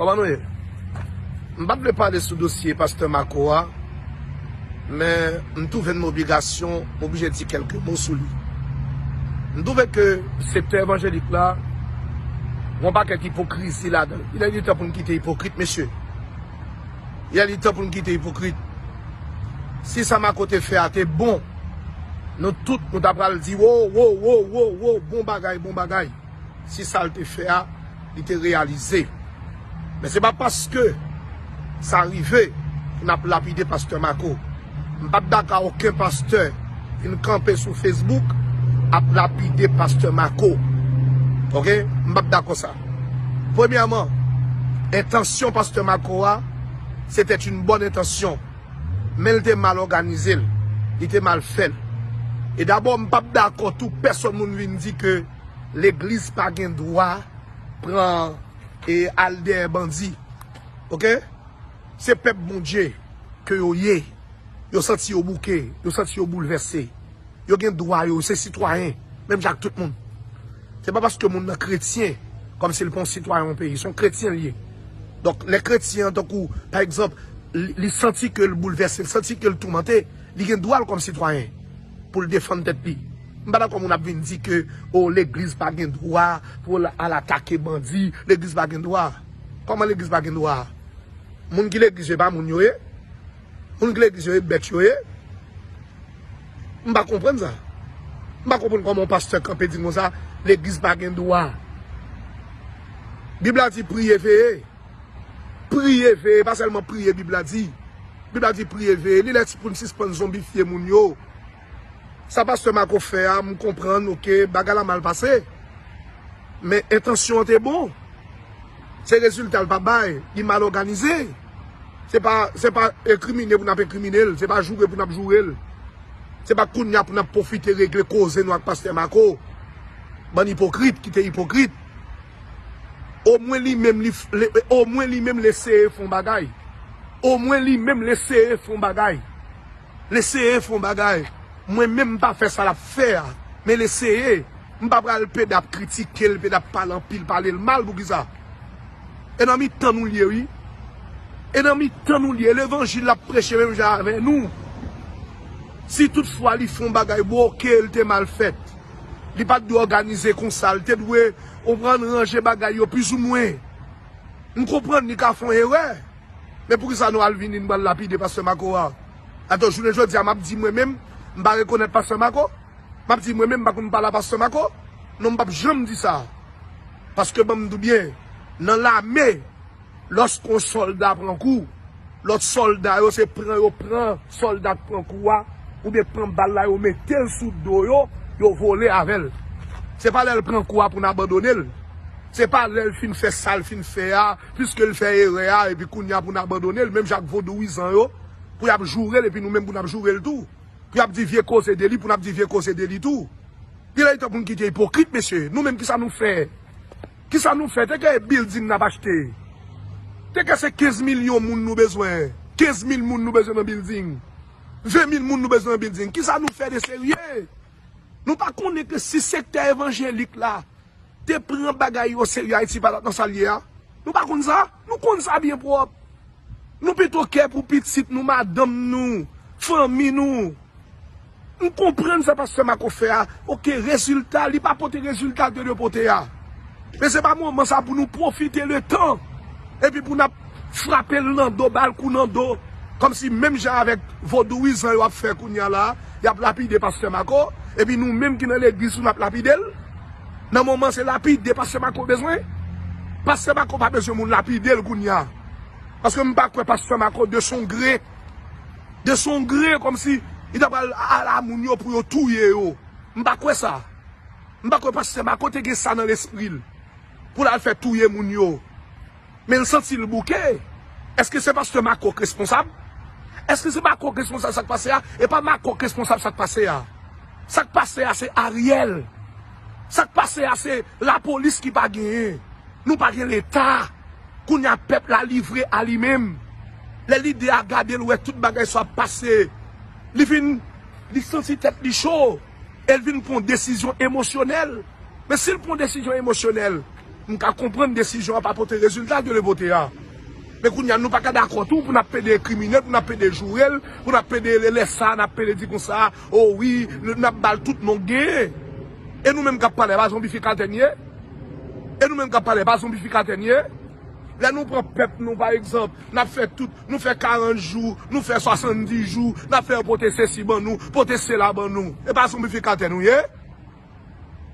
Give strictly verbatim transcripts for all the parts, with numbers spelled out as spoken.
Kòman nou ye? M pa t vle pale sou dosye pastè Marco a, men m twouve m nan obligasyon, m oblije di kèlke mo sou li. M twouve ke sektè evanjelik la, gen yon pakèt ipokrizi ladan l. Il est temps pou n kite ipokrit, mesye. Il est temps pou n kite ipokrit. Si sa Marco te fè a te bon, nou tout, nou ta pral di, wo, wo, wo, wo, wo, bon bagay, bon bagay. Si sa l te fè a, li te reyalize. Men se pa paske sa rive pou n ap lapide pastè Marco. M p ap dakò okenn pastè vin kanpe sou Facebook ap lapide pastè Marco. Oke? M p ap dakò sa. Premyèman, entansyon pastè Marco a, se te yon bòn entansyon. Men l te mal òganize l. Li te mal fè l. E dabò, m p ap dakò tou pèsonn moun vin di ke legliz pa gen dwa pran e al dèyè bandi. Oke? Se pèp Bondye ke yo ye. Yo santi yo bouke, yo santi yo boulvèse. Yo gen dwa yo, se sitwayen, menm jan ak tout moun. Se pa paske moun nan kretyen, kòmsi l pa yon sitwayen yon peyi, se yon kretyen l ye. Donk, lè kretyen an, tankou, pa egzanp, li, li santi ke l boulvèse, l santi ke l toumante, li gen dwa l kòm sitwayen pou l defann tèt li. M pa dakò moun ap vin di ke, o, legliz pa gen dwa pou l al atake bandi, legliz pa gen dwa. Kòman legliz pa gen dwa? Moun ki legliz yo, e pa moun yo ye? Moun ki legliz yo, e bèt yo ye? M pa konprann sa. M pa konprann kòman yon pastè kanpe di konsa, legliz pa gen dwa. Bib la di priye, veye. Priye, veye, pa sèlman priye, Bib la di. Bib la di priye, veye. Li lè pou n sispann zonbifye moun yo. Sa pastè Marco fè a, m konprann, oke, bagay la mal pase. Men entansyon an te bon. Se rezilta l pa bay, li mal òganize. Se pa, se pa enkrimine pou n ap enkrimine l, se pa joure pou n ap joure l. Se pa kounye a pou n ap pwofite regle koze nou ak pastè Marco. Bann ipokrit ki te ipokrit. Omwen li menm li, f- li- omwen li menm l eseye fè yon bagay. Omwen li menm l eseye fè yon bagay. L eseye fè yon bagay. Mwen menm m pa fè sa l ap fè a. Men l eseye. M pa pral pede ap kritike l, pede ap pale anpil, pale l mal poukisa? E nan mitan nou l ye wi. E nan mitan nou l ye. Levanjil l ap preche menm jan avè nou. Si toutfwa li fè yon bagay bwoke, l te mal fèt. Li pa t dwe òganize konsa. L te dwe, ou konprann, ranje bagay yo plizoumwen. M konprann li ka fè yon erè. Men poukisa nou al vini nou pral lapide pastè Marco a? Atò, jounen jodi a, m ap di mwen menm, m pa rekonèt pastè Marco? M ap di mwen menm, m pa konn pale a pastè Marco? Non, m p ap janm di sa. Paske ban m di w byen, nan lame, lòske yon sòlda pran kou, lòt sòlda yo se pran yo pran sòlda k pran kou a, oubyen pran bal la, yo mete l sou do yo, yo vole avè l. Se pa lè l pran kou a pou n abandone l. Se pa lè l fin fè sa l fin fè a, piske l fè erè a, epi kounye a pou n abandone l, menm jan ak vodouyizan yo, pou y ap joure l, epi nou menm pou n ap joure l tou. Pou y ap di vye koze de li, pou n ap di vye koze de li tou. Li lè li tan pou n kite ipokrit, mesye. Nou menm, kisa nou fè? Kisa nou fè? Te ke bilding n ap achte. Te ke se kenz milyon moun nou bezwen. Kenz mil moun nou bezwen nan bilding. Ven mil moun nou bezwen nan bilding. Kisa nou fè de serye? Nou pa konnen ke si sektè evanjelik la te pran bagay yo serye, Ayiti pa t ap nan sa l ye a? Nou pa konn sa? Nou konn sa byen pwòp. Nou pito kè pou pitit nou, madanm nou, fanmi nou. M konprann sa pastè Marco fè a. Oke, rezilta, li pa pote rezilta l te dwe pote a. Men se pa moman sa pou nou pwofite letan. Epi pou n ap frape l nan do, ba l kou nan do. Kòmsi menm jan avèk vodouyizan yo ap fè kounye a la, y ap lapide pastè Marco. Epi nou menm ki nan legliz, nou ap lapide l. Nan moman se lapide pastè Marco bezwen. Pastè Marco pa bezwen moun lapide l kounye a. Paske m pa kwè pastè Marco de son gré. De son gré, kòmsi li ta pral ala moun yo pou yo touye yo. M pa kwè sa. M pa kwè pastè Marco te gen sa nan lespri l. Pou l al fè touye moun yo. Men l santi l bouke. Èske se pastè Marco k responsab? Èske se Marco k responsab sa k pase a? E pa Marco k responsab sa k pase a. Sa k pase a se Ariel. Sa k pase a se lapolis ki pa genyen. Nou pa gen leta. Kounye a pèp la livre a li menm. Lè lidè a gade l wè tout bagay sa ap pase, li vin, li santi tèt li cho. E l vin pran desizyon emosyonèl. Men si l pran desizyon emosyonèl, M ka konprann desizyon an pa pote rezilta ke l vote a. Men kounye a, nou pa ka dakò tou pou n ap pede kriminèl, pou n ap pede joure l, pou n ap pede lè sa, n ap pede di konsa, o wi, n ap ba l tout non k genyen. E nou menm k ap pale, pa zonbifikatè n ye? E nou menm k ap pale, pa zonbifikatè n ye? Lè nou pran pèp nou, pa egzanp, n ap fè tout, nou fè karant jou, nou fè swasanndis jou, n ap fè yo pote sesi ban nou, pote sela ban nou. E pa zonbifikatè nou ye?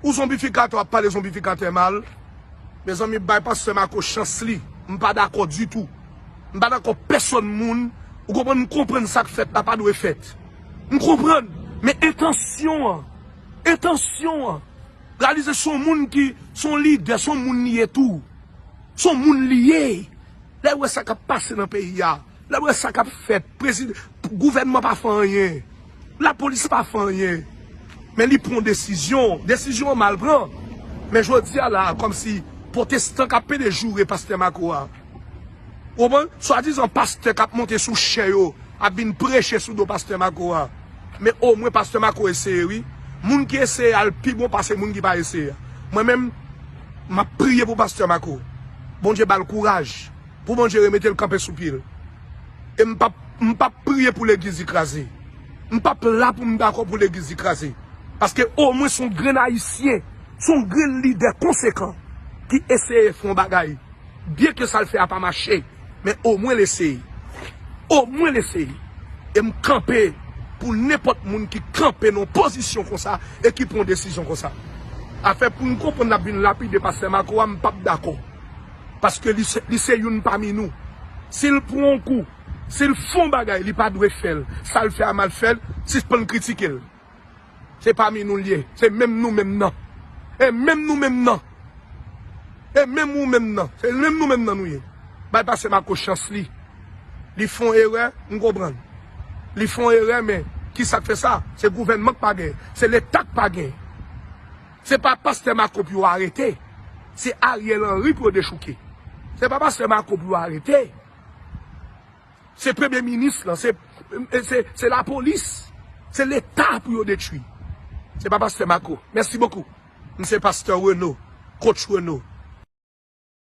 Ou zonbifikatè, w ap pale zonbifikatè mal. Mezanmi, bay pastè Marco chans li. M pa dakò ditou. M pa dakò pèsonn moun. Ou konprann, m konprann sa k fèt la pa dwe fèt. M konprann. Men entansyon an, entansyon an. Reyalize se yon moun ki, se yon lidè, se yon moun li ye tou. Se yon moun li ye. Lè w wè sa k ap pase nan peyi a, lè w wè sa k ap fèt, prezidan, gouvènman pa fè anyen, lapolis pa fè anyen. Men li pran desizyon, desizyon an mal pran. Men jodi a la, kòmsi pwotestan k ap pede joure pastè Marco a. Ou konprann? Swadizan pastè k ap monte sou chè yo, ap vin preche sou do pastè Marco a. Men omwen pastè Marco eseye wi. Moun ki eseye al pi bon pase moun ki pa eseye a. Mwen menm, m ap priye pou pastè Marco. Bondye ba l kouraj. Pou Bondye remete l kanpe sou pye l. E m p ap, m p ap priye pou legliz li kraze. M p ap la pou m dakò pou legliz li kraze. Paske omwen se yon grenn ayisyen, se yon grenn lidè konsekan ki eseye fè yon bagay. Byen ke sa l fè a pa mache, men omwen l eseye. Omwen l eseye. E m kanpe pou nenpòt moun ki kanpe nan yon pozisyon konsa e ki pran yon desizyon konsa. Afè pou n konprann l ap vin lapide pastè Marco a, m p ap dakò. Paske li se, li se youn pami nou. Si l pran yon kou, si l fè yon bagay, li pa dwe fè l. Sa l fè a mal fèt, sispann kritike l. Se pami nou l ye. Se menm nou menm nan. E menm nou menm nan. E menm ou menm nan. Se menm nou menm nan nou ye. Bay pastè Marco chans li. Li fè yon erè, m konprann. Li fè yon erè, men kisa k fè sa? Se gouvènman k pa gen. Se leta k pa gen. Se pa pastè Marco pou yo arete. Se Ariel Henry pou yo dechouke. Se pa pastè Marco pou yo arete. Se premye minis lan, se, se, se lapolis, se leta pou yo detwi. Se pa pastè Marco. Mèsi bokou. M se pastè Reno, coach Reno.